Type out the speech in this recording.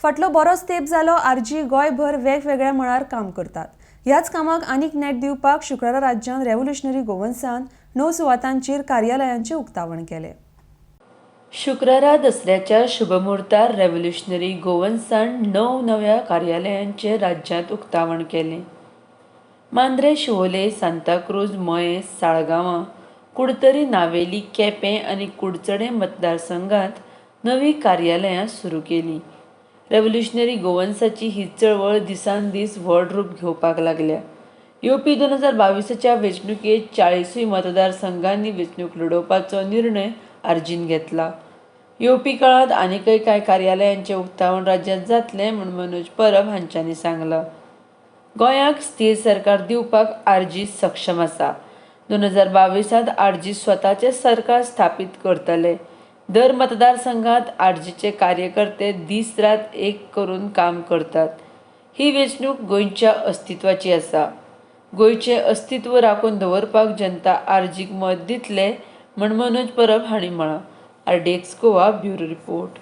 फाटलो बरोच तेंप जालो आरजी गोंयभर वेगवेगळ्या मळार काम करतात. ह्याच कामाक आनीक नेट दिवपाक शुक्रारा राज्यांत रेव्होल्युशनरी गोवन्सान 9 सुवातांचेर कार्यालयांचें उक्तावण केलें. शुक्रारा दसऱ्याच्या शुभमुर्तार रेव्होल्युशनरी गोवन्सान 9 नव्या कार्यालयांचें राज्यांत उक्तावण केलें. मांद्रें, शिवोले, सांताक्रूज, मयें, साळगांवां, कुडतरी, नावेली, केपें आनी कुडचडें मतदारसंघांत नवीं कार्यालयां सुरू केलीं. रेव्होल्युशनरी गोवन्साची ही चळवळ दिसान दीस व्हड रूप घेवपाक लागल्या. येवपी 2022च्या वेंचणुकेंत 40 मतदारसंघांनी वेंचणूक लडोवपाचो निर्णय आरजीन घेतला. येवपी काळांत आनीकय कांय कार्यालयांचें उक्तावण राज्यांत जातलें म्हूण मनोज परब हांच्यांनी सांगलां. गोंयाक स्थीर सरकार दिवपाक आरजी सक्षम आसा. 2022त आरजी स्वताचें सरकार स्थापीत करतले. दर मतदारसंघात आरजीचे कार्यकर्ते दीस रात एक करून काम करतात. ही वेंचणूक गोंयच्या अस्तित्वाची आसा. गोंयचें अस्तित्व राखून दवरपाक जनता आरजीक मत दितले म्हूण मनोज परब हांणी म्हळां. RDX Goa bureau report.